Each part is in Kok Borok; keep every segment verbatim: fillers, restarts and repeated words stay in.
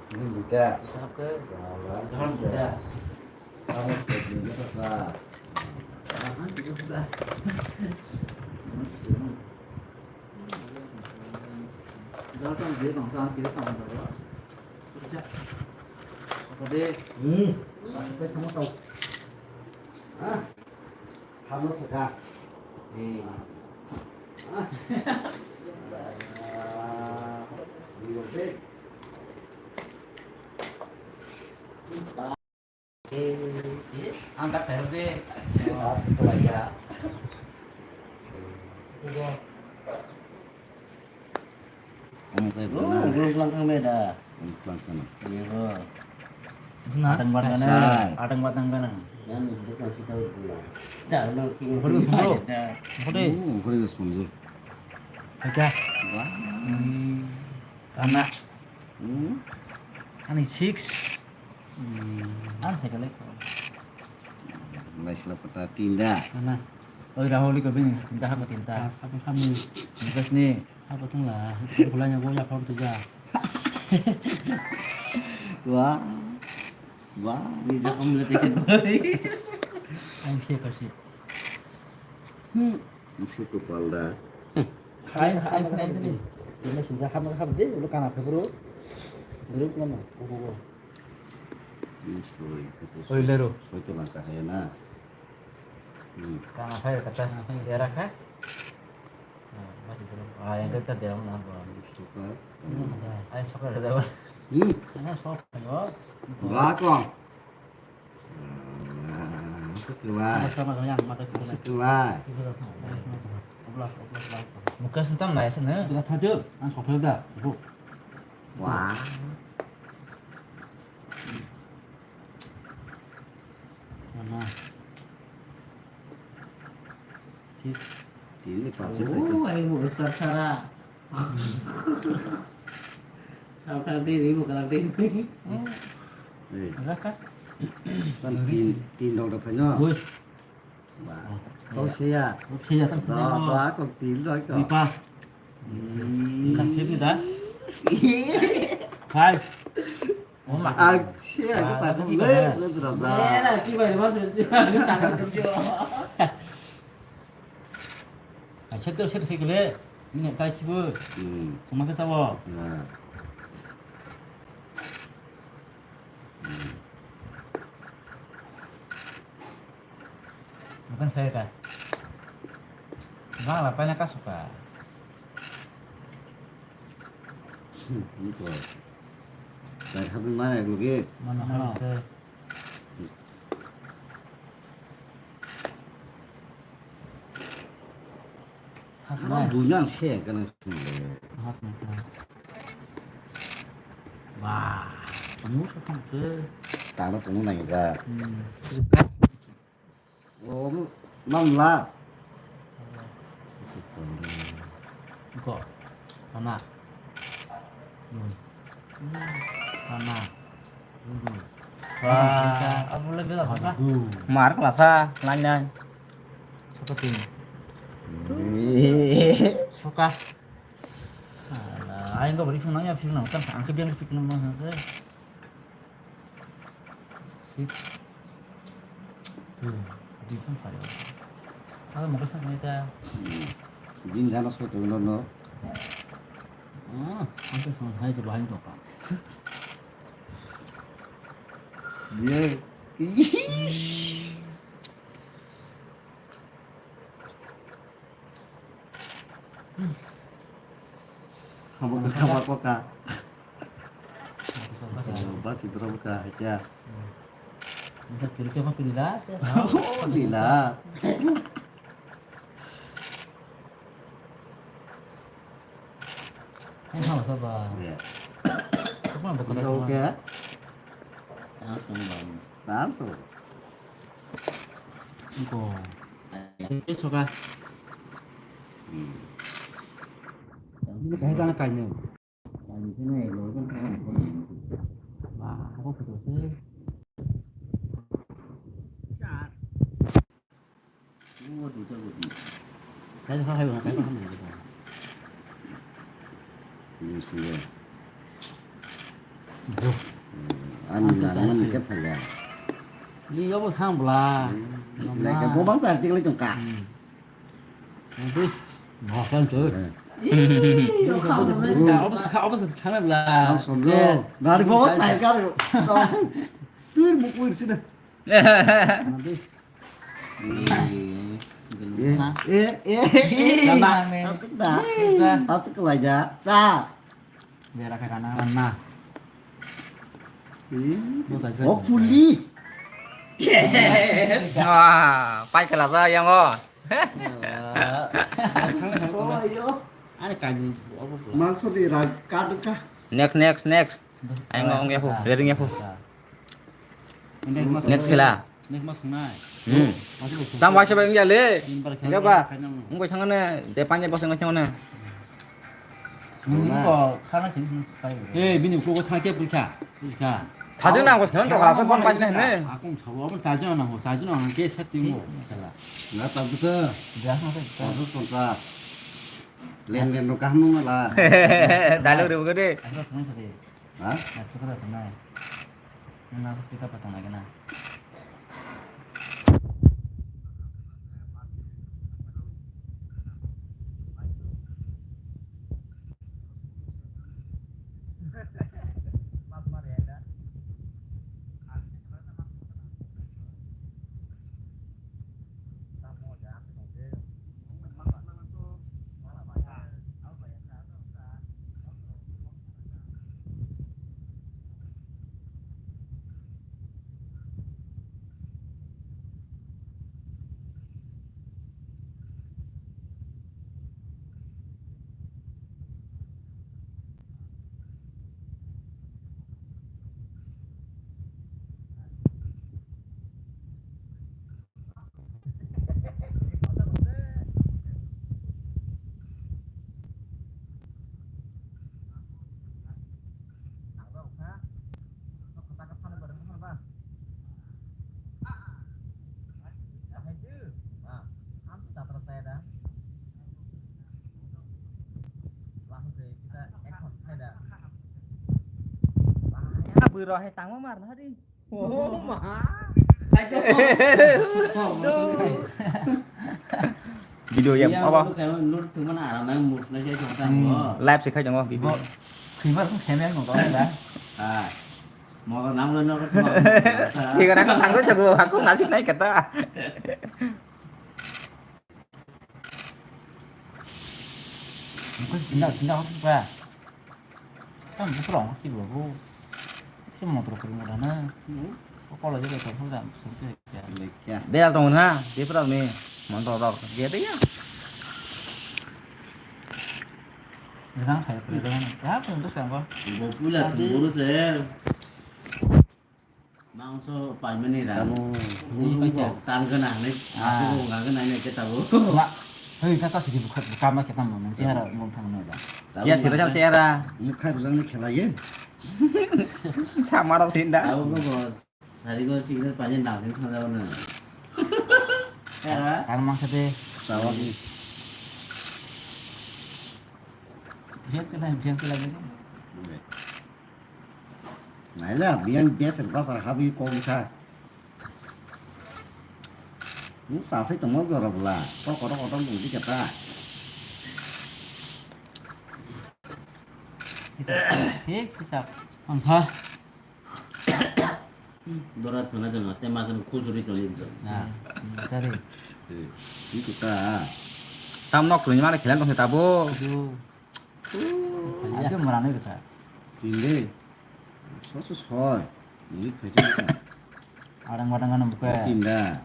Ini buta. Apa? Jangan buta. Kamu seperti ini apa? Jangan dia bangsa kita tahu apa? Kerja. Apa deh? Hmm. Saya sama tahu. Ah. Hamo saka. Hmm. Ah. Ni oke. Ang tak saya deh. Ah, setelah ya. Ang saya Oh, pernah. Belum pulang kami dah. Belum pulang sana. Iya, bro. Nah, Atang batang sana. Atang batang kana. Dan bukan kita pulang. Dah, lo kiri. Baru sembuh. Dah. Baru. Oh, baru sembuh. Oke. Wah. Hmm. Kana. Hmm. Ani six. Hmm. Ang saya kali. Lai sila pata tinda. Kana. Oi, Rahul ko bini tinta hako tinta. Hako kami. Bas ni. Apa tuh lah? Bulannya boya form tuh ya. Wah. Wah. Ini jok kamu lihat itu. Ang siapa sih? Hmm. Musuh kepala. Hai, hai, hai, hai. Ini sudah kamu kamu deh, lu kan apa bro? Grup mana? Oh, oh, oh. Ini sorry. Oi, lero. Sorry tuh langkah ya nah. Hmm. Kana phai kata. Kana phai. Era kha. Ah, masih belum. Ah, yang dekat dia mana, Bang? Suka. Ai, sokra da. Hmm. Ana sokra. Ba ko. Masuk keluar. Masuk keluar. Masuk keluar. Oblas, oblas, oblas. Muka setam lah ya sana. Bila thajo, ang sokra da. Bu. Wah. Mana? Tini pas Oh, ai mo sar sara. Sar sara di, di mo kalang di. Eh. Ada kah? Kan tin, tin dok dapat no. Woi. Wah. Oh, Kau iya. Siya. Oh, siya, tak Do, siya. Do aku tin dok kau. Di pas. Hmm. Kan siapa dah? Five. Oh, mak. Ang siya, aku Wah, satu tapi le, kan. Le berasa. Eh, lah, si bai, mas, si bai, si bai, si bai. Ang siya tu siya kikle. Ini kai kibu. Hmm. Semua kita wo. Nah. Hmm. Bukan saya kan. Bang, apa yang kasih pak? Hmm, ini tuh. Dari habis mana ya, Bukit? Mana, mana? Mana? Hak Ano nai. Bunyang se kana sumle. Hak nai ta. Wah, kamu sa tang ke. Tano kamu nai ja. Hmm. Oh, mam la. Ko, mana? Hmm. Mana? Wah, abo le bela kha. Mar klasa, lain lain. Soka tin. Soka. Alah, aing ko beri phone nang ya, phone nang, kan ang ke biang phone nang nang se. Six. Hmm, di phone pa yo. Ada mau kesan kita. Din gana so tu no no. Ah, ang ke sang hai tu lain tu kan. Ye. Kamu ke kamar kok kak? Bas itu kamu kak ya. Bisa kiri ke apa pilih lah? Oh, lila. Ang sama sa ba? Iya. Kapan buka Ikaw sama? Kaya? Sa sa ba? Sa sa. Ikaw. Ikaw sa ka? Hmm. Hindi kahit ano kanya. Kanya siya na eh, lolo kang kaya. Ba, ako pa to, sir. Hai, hai, hai, hai, hai. Ini sih ya. Ani nangmani khe phaikha. Ni obo sang bwla. Leke bo bangsa article tongkha. Nanti. Bahkan tu. Obo sakha, obo sakha thangna bwla. Sonjo. Nari bo chai kar. Tur mukur sini. Nanti. Eh, eh, eh, eh. Asik dah. Asik lah ya. Cha. Bera khe kana. Kana. Hopefully. Wah, pai kala sa yang o. Ani kaji. Mangso di rag kadka. Next, next, next. Ayo ngomong ya, Fu. Ready ya, Fu. Next khela. Next ma thungnai. Hmm. Tam waisa bai wngya le. Wngya ba? Wngkoi thangane je panje bosong wngkoi thangane. Wngkoi khana thini thini pai. Eh, bini uklogo thangke pulkha. Pulkha. Thajwk nango, seven to khasa bon pajna hene. Akung sabo, abo chajwk nango, chajwk nango ke set tingo. Na tabukha. Tabuk tonta. Len len no kaham nung la. Dialogue rwgwi de. Aswk thangsa de. Ha? Aswk thangsa nai. Nang pick up tong lagi na. Bwrwi hai tangma mar na di. Oh ma. Video yang apa? Hmm, live se khai jango video. Khimar khemeng no da. Ah. Mo nang lo no. Tiga nang nang lo jago aku nasib naik kata. Engko sinda, sinda hor ba. Tang bukrok hor kibo bo. Si motor kuru mura na. Ko kola je ko hor da sung te. Bel tong na, di prak ni. Motor rok. Dia dia. Rang hai kuru rang. Ya, pun tu sangko. Bo pula tu buru se. Mangso paimani ra. Tamo. Ni paita. Tan gana ni. Ah. Aku nggak gana ni kita bu. Ma, hei kata sih buka buka ma kita mau nanti harap mau tang mana dah. Tahu ya sih macam cara. Ini kai bujang ni khela ye. Sama rok sinda. Tahu kok bos. Sari kok sih kita panjang nang sih tang jauh na. Ya. Kan mangsa de. Sawa ni. Biar kena biar kena lagi. Naila, biang biasa pasar habis kau kita. Nung sasai tongma jora bwla, kok kotor kotor nungdi keta. Hisab, he hisab. Angsa. Bora thana jana, tema jana khujuri tong ibdo. Na, tadi. Itu ta. Tam nok tuni mana khilan tong tabo. Itu. Aja merana kita. Tinde. Soso soi. Ini kerja kita. Orang pada ngana buka. Tinda.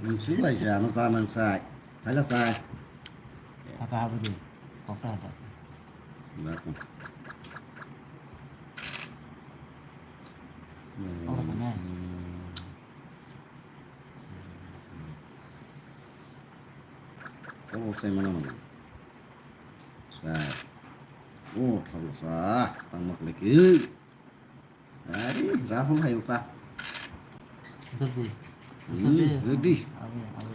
Nungsu bai sa, ano sa nang sai. Phaila sai. Haka habu di. Kokta hata sa. Bakon. Orang mana? Obo sai mana mana. Sa. Oh, thabo sa. Tang mak lagi. Ari, Rahul hai uka. Asal di. Asal di. Ready. Abe, abe.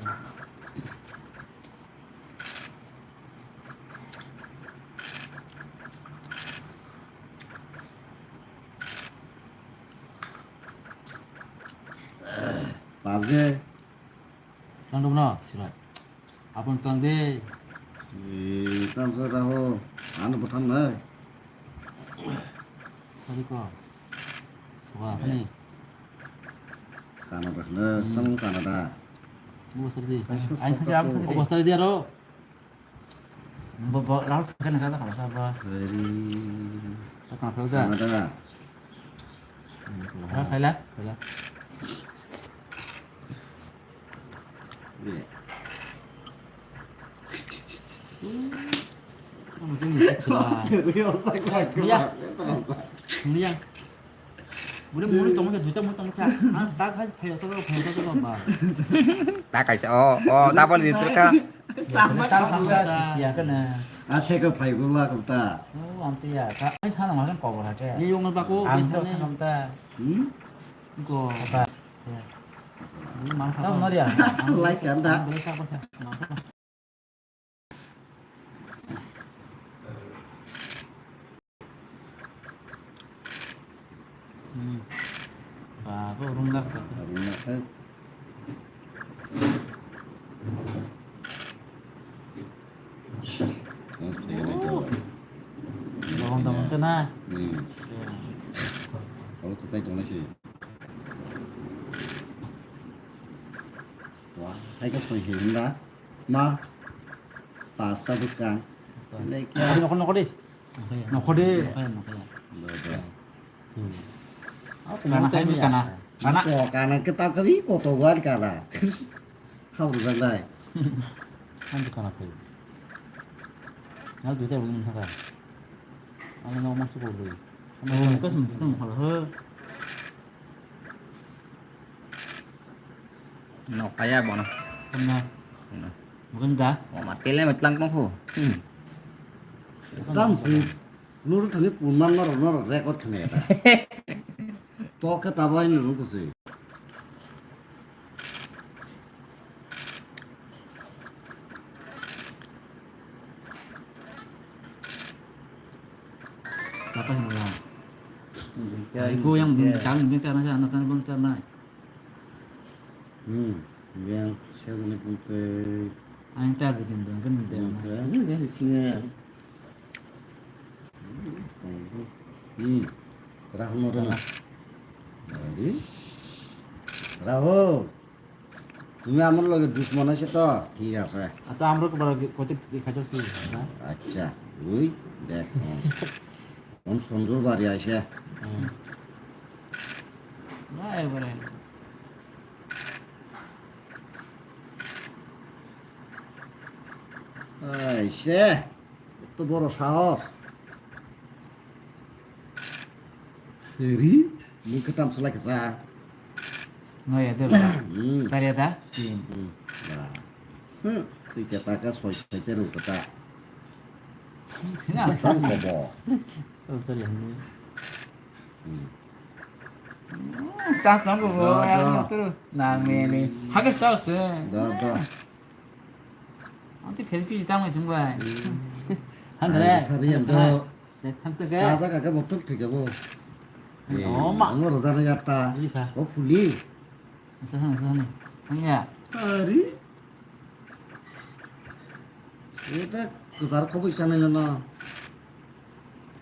Baje. Tang dong no, silai. Abon tang de. Eh, tang sa raho. Ano botang nai. Tadi ko. Wah, ni. Canada na, Hmm. Tang Canada. Bos tadi. Ai, sa, Ai, sa, sa, sa, sa, sa. Bos tadi dia ro. Bo, bo, Rahul khe na sa, sa, sa, ba. Very. Sa, sa, sa, sa. Canada. Ha, khaila, khaila. Yeah. Ano kini sa chila. Serious, sa, sa, sa. Iya. Iya. Muri, muri tongma khe, duita muri tongma khe. Ah, ta khai, phai sa, phai sa, ba. Ta kaisa, oh, oh, ta bol ni ka. Sa, sa, Ta sa, khamsa sa. Sisi ya kana. Ah, se ko phai ko la ko ta. Oh, am tiya. Ka, ai thana ma kan kobor ha ke. Ni yong ba ko, Ang ni ko thani. Thana ta. Hmm? Ko. Apa? Ya. Ni ma sa. Tao no dia. Like and that. Ang doi sa ko sa. Ma ko. Hmm. Ba, bo rung dak dak. Rung dak dak. Mas phaikhe nai to. Logam tamo te na? Hmm. Ya. Abo to chai tongnai se. Wah, hai khe soi himla. Ma. Pasta bwskang. Apa? Lekya. Nokho, nokho de. Nokho de. Nokho, nokho. Lo, lo. Hmm. Kana hai kana. Kana. Ko kana kitab kabi ko to wan kana. Hau rujak dai. Kan to kana kai. Nal dui ta bun thaka. Ano no mo su ko lui. Oh, kasam tu mo ho. Nokaya bono. Kana. Bono. Bukan da? Oh, mati le metlang tong ho. Hmm. Tam si. Nuru thani punman norok norok record khne ta. To khe ta bai nuru kusi. Kata hino ya. Ai ko yang bung chang bung chang na na chang bung chang na. Hmm, yang saya ni bung ke. Ang ta de bung bung bung. Bung ke. Ini dia di sini. Hmm. Rahul no rona. Rahul. তুমি আমার লগে দুশমন আছে তো? ঠিক আছে। আর তো আমরা কবার কত খাইছস তুই? আচ্ছা, ওই দেখ। কোন সঞ্জুর বাড়ি আছে? না, এবারে। এই সে, এত বড় সাহস। Eri, mui kwtam swlai kisa. No ya, de. Hmm. Tari ada? Tin. Hmm. Ba. Hmm. Twi kata ka soi soi te ru kata. Ya. Tang ko bo. Oh, sorry. Hmm. Hmm, tas nang ko bo. Do, do. Ano tu? Nang ni. Hage sauce. Do, do. Ang ti fel pi tang mai chung bai. Hmm. Han dre. Ai, thari yang do. Sajak kha khe bo thwk thwk kha bo. Oh, ma. Omo rwjak ya ta. Bujikha. O phuli. Asa han, asa han. Hanya. Ari. Eta kwchar khoboi chanai no.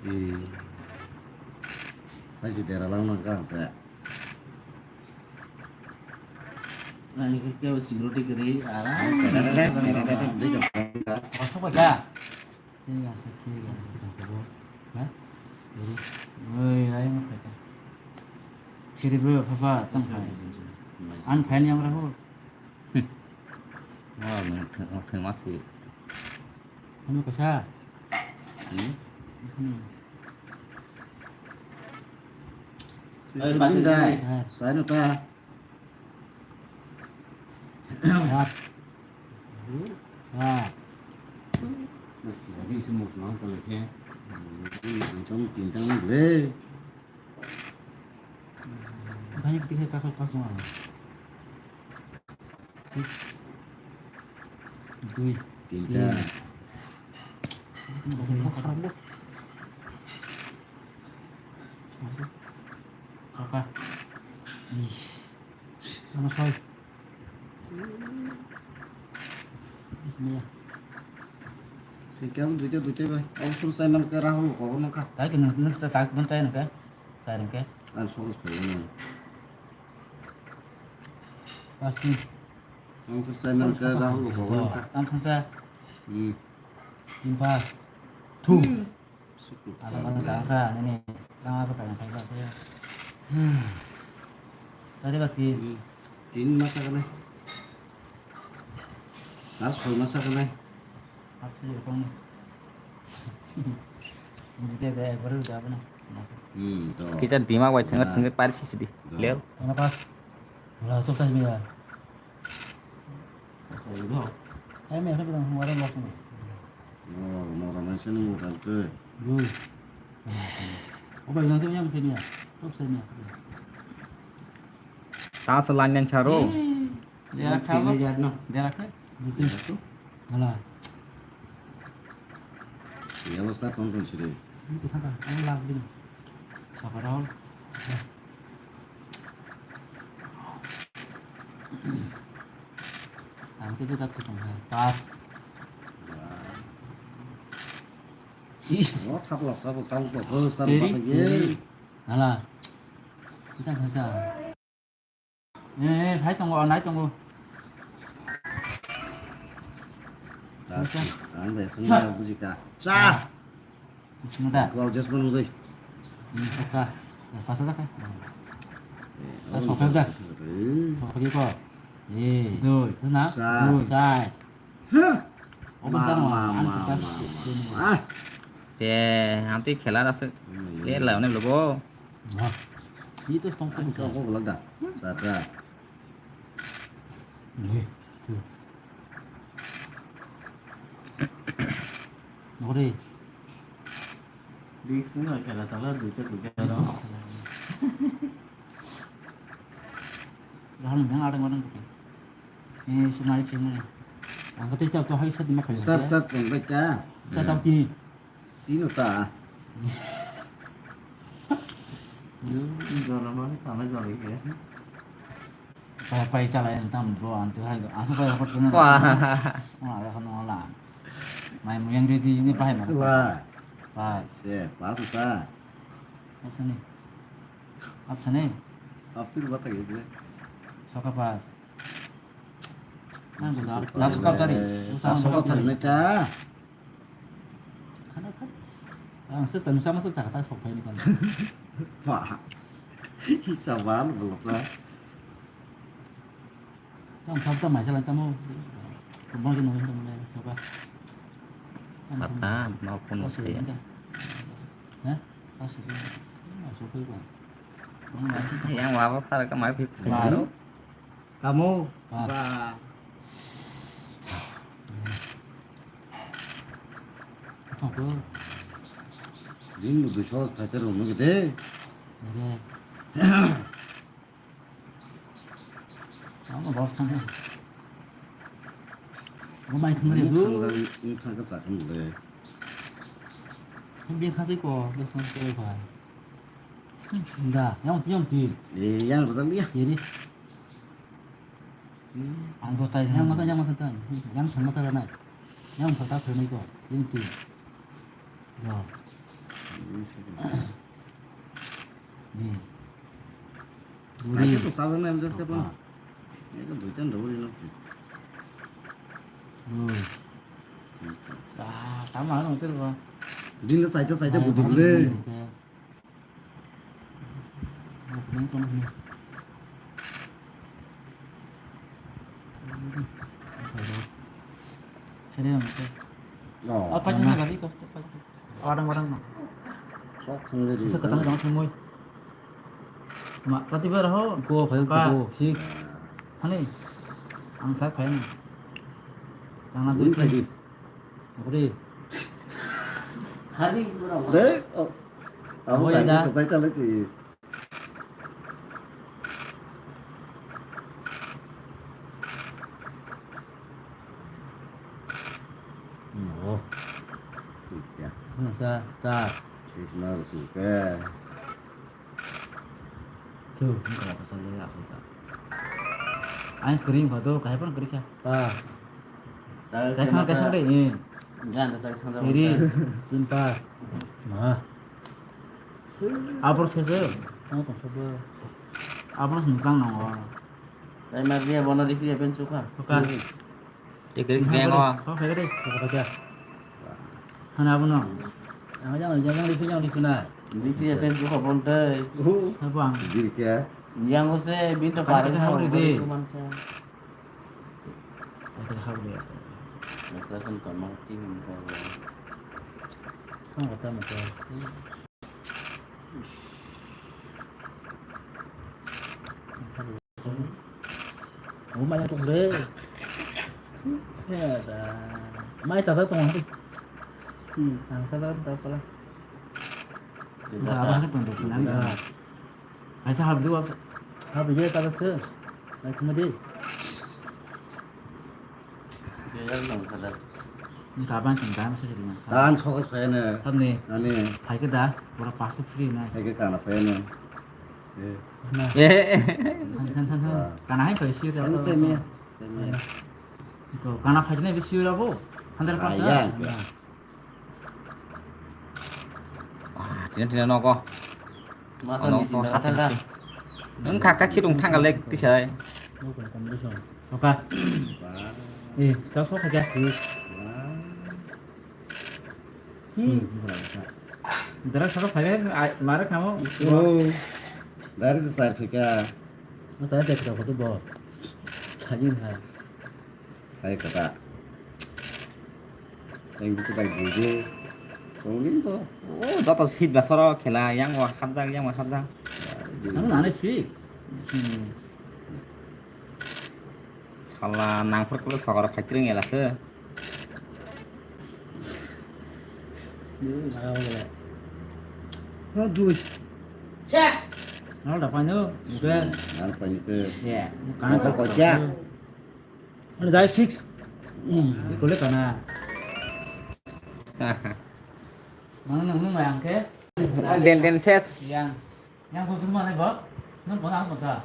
Eh. Hai si dera lang nang kha se. Ang khe kebo security kwrwi, ara. Asok bai kha. Thik ase, thik ase, thik ase, bo. Ha? Eri. Oi, ai, ma phai kha. Siri bro, papa, tang phai. An phai ni amra ho. Hmm. Wah, nang thang, nang thang masi. Ano kasa? Hmm? Hmm. Oi, batin dai. Hai. Sai no ta. Sat. Sat. Lagi semut nang kalau ke. Tintang, tintang le. Banyak tiga kakak kakak mana? Dui. Tinta. Apa? Ih. Sama soy. Thik khe duita duita bai. Ang sur sai man khe Rahul ko nang kha. Tai ke nang nang sa tak man tai nang khe. Sai nang khe. Ang sur sai man. Pas tin. Ang sur sai man khe Rahul ko nang kha. Tang thang sa. Hmm. Tin pas. Thu. Ada mana tangka ini, tangka apa tangka itu sih? Tadi berarti Hmm, tin masa kena. Harus soi masa kena. Apa sih itu nih? Ini dia kayak baru udah apa nih? Hmm, tuh. Kisa dima wai tengah Nah. tengah paris sih di. Tuh. Leo. Tengah pas. Wala sok tas biya. Ai me khap dang wara los no. Oh, mora mai sene mo dal ke. Ui. O bai yang yang sene ya. Top sene ya. Ta sa lan yang charo. Jara kha. Jara kha. Hala. Ini apa start kon kon sih deh? Ini kita kan, ini lagi. Siapa tahu? Ang tei bwkha thwkong hai. Pass. Ih. O thapla sabo tang ko first time Ready? Patha ye. Ready? Hala. Kita khacha. Eh, eh, hai tongo, nai tongo. Ang bai sung ya bujika. Cha. Sung da. Kau just menunggu. Hmm, oka. Pas aja kan. Eh, sok da. Sok ko. Eh. Doi. Na? Sa. Doi. Sa. Hah. Open sa no. Ma, ma, ma, ma. Ah. Se, hamti khela ase. Hmm. Le la ne lobo. Wah. Ini tuh stong tuh. Stong kok lega. Satra. Nih. Nori. Dik sini kela tala duita duita ro. Lahan yang ada mana gitu. Ini sungai sini. Angkat itu tuh hai satu makan. Start, start, pun baik ya. Kita tahu kini. Tino ta. Jora ma tana jora ke. Pai pai chala yang tam bro antu hai antu pai apa tu na. Wah. Wah, ya kan wala. Mai muyang ready ini pai ma. Wah. Pas. Se, pas ta. Apa ni? Apa ni? Apa tu buat lagi tu? Soka pas. Nang budak. Lasu kap tari. Lasu kap tari. Khana khat. Ang se tanu sama se chakata sok phai ni kan. Wah. Isa ban belsa. Nang sab ta mai khala tamo. Kumbang ke nang tamo ne soka. Kata mau pun saya. Hah? Kasih. Sok phai kan. Yang wabah khala ka mai phai. Baru. Kamu? Ah. Ba. Apa? Din bu duso thater unu gede. Ada. Kamu bos tanya. Mau main kemana itu? Ini thangka sakam le. Ini biar kasih kok, biar sampai apa? Da, yang yang ti. Eh, yang rajam ya. Jadi. Ang dos tai yang mata yang mata tai. Yang sama sama nai. Yang mata tai nai ko. Yang ti. Yo. Ni. Duri. Kaisa to saja nai amjas ka pa. Eko duita duri no. Duri. Ah, tama no tel ba. Din saita saita budul le. Sini yang itu. Oh. Apa sih ini kali kok? Orang-orang no. Sok sendiri. Bisa ketemu jangan semua. Mak, tadi berapa? Ko, ko, six. Hani, ang tak kayak ni. Karena duit lagi. Hari berapa? Deh, oh. Kamu ya, dah. Saya kalau sih. Oh. Sih ya. Sa, sa. Sih semua suka. Tuh, ini kalau pasal dia apa tak? Ayo kering kau tuh, kayak apa kering ya? Ah. Kaithang, kaithang de, eh. Gan da sak thang. Iri, tin pas. Ma. Abro sese. Tang tong sobo. Abro sini tang nongo. Sai mar dia bono dikri apen chukha. Oka. Dikri kaya ngo. Kau kaya de. Kau kaya. Hana abono. Ang jang jang dikri jang dikri na. Dikri apen chukha bontai. Abang. Dikri kaya. Yang ose bin to pareng kau de. Kau kaya. Masakan kamar ti hum kau. Kau kata mata. Omo maya tong de. Ya da. Mai tata tong hari. Hmm. Ang tata tata pala. Ang tata tong de. Ang tata. Aisa habdi wa. Habdi ya tata tu. Mai tong de. Kaban tong kaban sa sini. Dan sokas payana. Habni. Ani. Phaikhe da. Pura pasu free na. Phaikhe kana payana. Eh. Na. Eh. Than, than, than, than. Ah. Kana hai koi sir. Anu semi. Semi. Ko kana phajne bi sir abo. Hundred percent. Ah, ya. Ah, tina tina nogo. Masa ni tina tangka. Wngkha kha khirung thangka lek tisai. Oka. Eh, sta so kha. Hmm. Dara saka phai, ai, mara khamo. Oh. Dari se sai phika. Masa ada kita foto bo. Tadi ha. Hai kata. Yang bisa tak buje. Tongin to. Oh, joto seat ba soro khela, yang wa hapjak, yang wa hapjak. Ang nane seat. Hmm. Sala nangphur kulo sogoro phaitreng ela se. No dui. Nal da paino. Nal paino te. Ya. Kana ko ko ja. Ano dai six. Di kole kana. Mana nang nang yang ke. Den den ses. Yang. Yang ko mana ko? Nang ko nang ko ta.